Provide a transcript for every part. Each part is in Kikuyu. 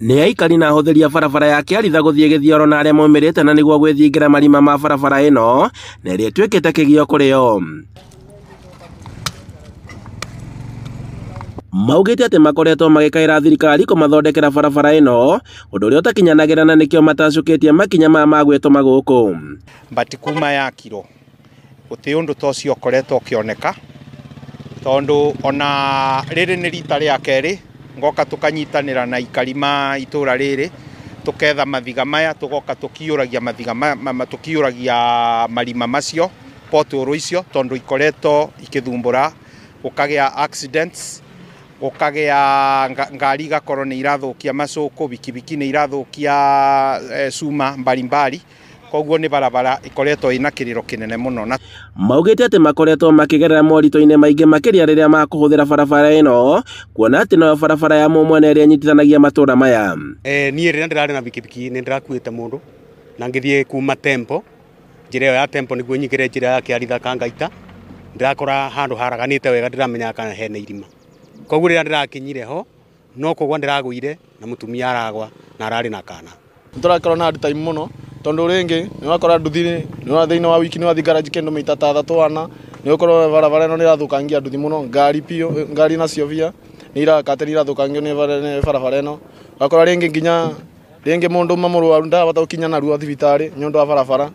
Nĩ aikari na ahũthĩri a barabara ya Kĩaritha gũthiĩ Gĩthioro na arĩa maumĩrĩte na nĩguo gwĩthingĩra marima ma barabara ĩno na ĩrĩa ĩtuĩkĩte kĩgio kũrĩ o. Maugĩte atĩ makoretwo magĩkaĩra thirikari kũmathondekera barabara ĩno ũndũ ũrĩa ũtakinyanagĩra na nĩkĩo matacũkĩtie makinya maya ma gwĩtũma gũkũ. But kuma yakirwo gũtirĩ ũndũ ta ũcio ũkoretwo ũkĩoneka, tondũ ona rĩrĩ nĩ rita rĩa kerĩ ngoka tũkanyitanĩra na aikari ma itũra rĩrĩ, tũketha mathiga maya, tũgoka tũkiyũragia mathiga maya, tũkiyũragia marima macio, pothole icio, tondũ ikoretwo ikĩthumbũra, gũkagĩa accidents, gũkagĩa ngari igakorwo nĩ irathũkia macũkũ, bikibiki nĩ irathũkia cuma mbalimbali. Koguo nĩ barabara ikoretwo ĩna kĩrĩro kĩnene mũno. Na maugĩte atĩ makoretwo makĩgerera moritũ-inĩ maingĩ makĩria rĩrĩa makũhũthĩra barabara ĩno, kuona atĩ noyo barabara ya mũmwena ĩrĩa ĩnyitithanagia matũra maya. Niĩ rĩrĩa ndĩrarĩ na bikibiki nĩ ndĩrakuĩte mũndũ na ngĩthiĩ kuma Tempo, njĩra ĩyo ya Tempo nĩguo nyingĩre njĩra ya Kĩaritha Kangaita, ndĩrakora handũ haraganĩte wega, ndĩramenya kana hena irima. Koguo rĩrĩa ndĩrakinyire ho no kũgwa ndĩragũire na mũtumia aragwa na ararĩ na kana. Nĩtũrakorwo na hard time mũno, tondũ rĩngĩ nĩũrakora nduthi nĩ thĩinĩ wa wiki nĩwathiĩ garage kĩndũ maita ta athatũ ana, nĩũkorwo barabara ĩno nĩĩrathũkangia nduthi mũno, ngari biũ, ngari nacio bia nĩirakate nĩirathũkangio nĩ barabara ĩno. Ũgakora rĩngĩ nginya rĩngĩ mũndũ ũmwe mũrwaru ndarahota gũkinya narua thibitarĩ nĩ ũndũ wa barabara.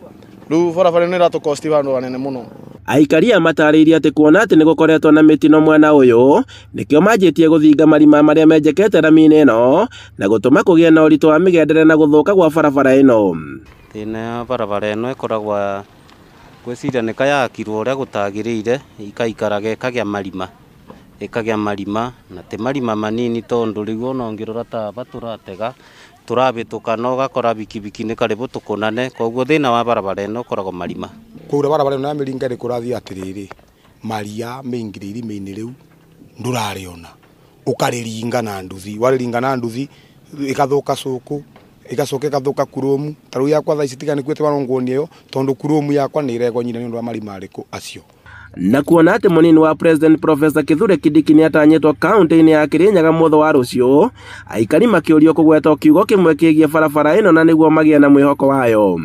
Rĩu barabara ĩno ĩratũ-cost handũ hanene mũno. Aikari aya matarĩirie atĩ kuona atĩ nĩ gũkoretwo na mĩtino mwena ũyũ nĩkĩo manjĩtie gũthinga marima marĩa menjekete rami-inĩ ĩno na gũtũma kũgĩe na ũritũ wa mĩgendere na gũthũka gwa barabara ĩno. Thĩna ya barabara ĩno ĩkoragwo ngwĩciria nĩ kayakirwo ũrĩa gũtagĩrĩire, ĩkaikaraga ĩkagĩa marima, ĩkagĩa marima na ti marima manini, tondũ rĩu ona ũngĩrora ta aba tũratega tũrabĩtũka na ũgakora bikibiki nĩ karibu tũkũnane, koguo thĩna wa barabara ĩno ũkoragwo marima. Kũura barabara ĩno ya Mĩringa rĩ kũrathiĩ atĩrĩrĩ, maria meingĩrĩ irima-inĩ rĩu ndũrarĩona, ũkarĩringa na nduthi, warĩringa na nduthi ĩgathũka cũkũ, ĩgacoka ĩgathũka kuromu. Ta rĩu yakwa thaa ici tiga nĩkuĩte warongwo ĩyo, tondũ kuromu yakwa nĩ ĩregonyire nĩ ũndũ wa marima arĩkũ acio. Na kuona atĩ mũnini wa President Professor Kithure Kindiki nĩatanyĩtwo kaunti-inĩ ya Kirinyaga mũthĩ wa rũciũ, aikari makĩũrio kũgweta kiugo kĩmwe kĩgiĩ barabara ĩno na nĩguo magĩe na mwĩhoko wayo.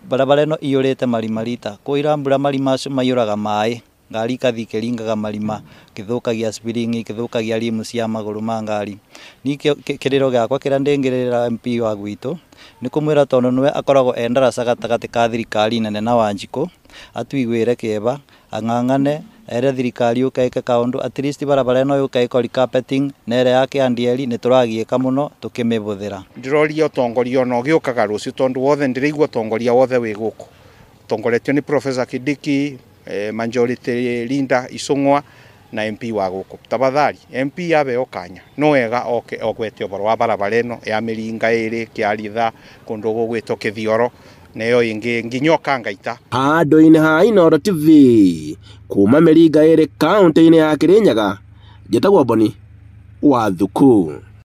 Barabara ĩno iyũrĩte marima rita, kwaura mbura marima macio maiyũraga maĩ, ngari ikathiĩ ikĩringaga marima, ĩgĩthũkagia spring, ĩgĩthũkagia rimu cia magũrũ ma ngari. Niĩ kĩrĩro gĩakwa kĩrĩa ndĩngĩrĩra MP wa gwitũ nĩ kũmwĩra tondũ nĩwe akoragwo e ndaraca gatagatĩ ka thirikari nene na Wanjikũ, atuiguĩre kĩeva, ang'ang'ane, ere thirikari yũke ĩke kaũndũ, at least barabara ĩno yũke ĩko recarpeting na ĩrĩa ya Kĩandieri nĩtũragiĩka mũno tũkĩmĩbũthĩra. Ndĩroria ũtongoria ona ũgĩũkaga rũciũ, tondũ wothe ndĩraigua ũtongoria wothe wĩ gũkũ ũtongoretio nĩ Professor Kindiki, Majority Leader Icũng'wa na MP wa gũkũ. Tafadhali MP aheo kanya no wega oke ogwete ũhoro wa barabara ĩno ya Mĩringa ĩrĩ Kĩaritha kũndũ gũgwĩtwo Kĩthioro na ĩyo ĩngĩ nginya Kangaita. Handũ-inĩ ha Inooro TV kuma Mĩringa ĩrĩ kaunti-inĩ ya Kirinyaga, njĩtagwo Boni wa Thuku.